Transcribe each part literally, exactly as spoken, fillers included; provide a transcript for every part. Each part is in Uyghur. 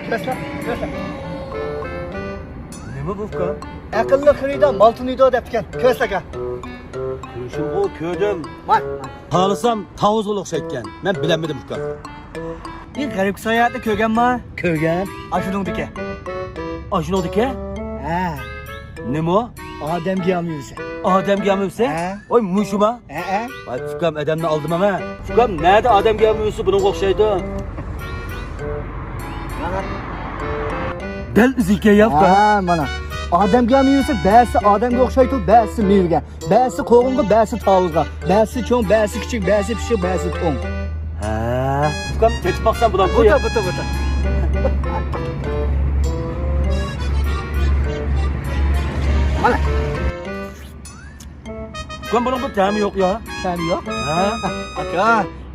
كۆرسە، كۆرسە. نېمە بۇ، ئۇكام؟ ئەقىللىق خېرىدار مال تونۇيدۇ دەپتىكەن. كۆرسە، ئاكا. كۆرۈشۈمغۇ كۆردۈم. ماي، ماي. خالىسام تاۋۇزغا ئوخشايدىكەن. مەن بىلەلمىدىم، ئۇكام. بىر غەربكە ساياھەتنى كۆرگەنما؟ كۆرگەن. ئاشۇنىڭدىكى. ئاشۇنىڭدىكى؟ ھە. نېمە ئۇ؟ ئادەم گىياھ مېۋىسى. ئادەم گىياھ مېۋىسى؟ ھە. ۋاي، مۇشۇما؟ ھە، ھە. ۋاي، ئۇكام، ئادەمنى ئالدىماڭ، ھە. ئۇكام، نەدە ئادەم گىياھ مېۋىسى بۇنىڭغا ئوخشايدۇ؟ دەل ئۆزىكەن يا، ئۇكام. ھە، مانا. ئادەم گىياھ مېۋىسى بەزىسى ئادەمگە ئوخشايدۇ، بەزىسى مېۋىگە. بەزىسى قوغۇنغا، بەزىسى تاۋۇزغا، بەزىسى چوڭ، بەزىسى كىچىك، بەزىسى پىششىق، بەزىسى توڭ. ھە. ئۇكام، تېتىپ باقسام بولامدۇ؟ بۇتا، بۇتا، بۇتا. مانا. ئۇكام، بۇنىڭ بىر تەمى يوق يا. تەمى يوق؟ ھە. ئاكا،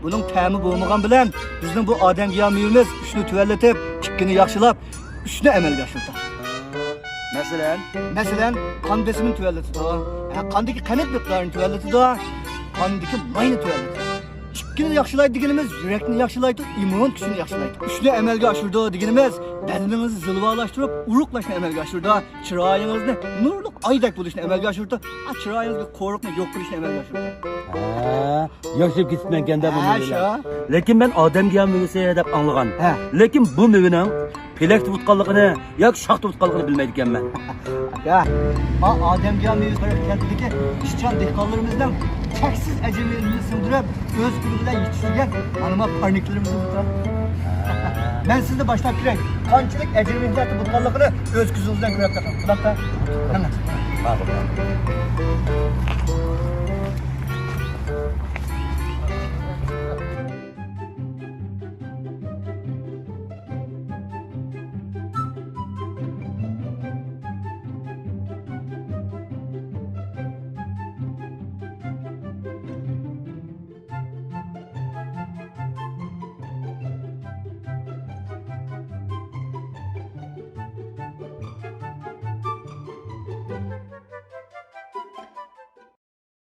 بۇنىڭ تەمى بولمىغان بىلەن بىزنىڭ بۇ ئادەم گىياھ مېۋىمىز ئۈچنى تۆۋەنلىتىپ، ئىككىنى ياخشىلاپ، ئۈچنى ئەمەلگە ئاشۇرىدۇ. مەسىلەن؟ مەسىلەن، قان بېسىمىنى تۆۋەنلىتىدۇ. ھە، قاندىكى قەنت مىقدارىنى تۆۋەنلىتىدۇ. قاندىكى ماينى تۆۋەنلىتىدۇ. ئىككىنى ياخشىلايدۇ دېگىنىمىز يۈرەكنى ياخشىلايدۇ، ئىممۇن كۈچىنى ياخشىلايدۇ. ئۈچنى ئەمەلگە ئاشۇرىدۇ دېگىنىمىز بەدىنىڭىزنى زىلۋالاشتۇرۇپ، ئورۇقلاشنى ئەمەلگە ئاشۇرىدۇ. چىرايىڭىزنى نۇرلۇق ئايدەك بولۇشنى ئەمەلگە ئاشۇرىدۇ. ئا، چىرايىڭىزدىكى قورۇقنى يوق قىلىشنى ئەمەلگە ئاشۇرىدۇ. ھە، ياشىيىپ كېتىپمەنكەندە بۇ ھە، مېۋىلەر. شۇ. لېكىن مەن ئادەم گىياھ مېۋىسى دەپ ئاڭلىغان. ھە. لېكىن بۇ مېۋىنىڭ پېلەك تۇتقانلىقىنى ياكى شاختا تۇتقانلىقىنى بىلمەيدىكەنمەن. يا، ما ئادەم گىياھ مېۋىسى كەنتىدىكى ئىشچان دېھقانلىرىمىزنىڭ چەكسىز ئەجىر مېھرىنى سىڭدۈرۈپ، ئۆز قولى بىلەن يېتىشتۈرگەن مانا ما پارنىكلىرىمىزنى بۇتا. مەن سىزنى باشلاپ كىرەي. قانچىلىك ئەجىر مېھنەتنى بۇتقانلىقىنى ئۆز كۆزىڭىز بىلەن كۆرۈپ بېقىڭ. بۇنداقتا. مانا. ماقۇل.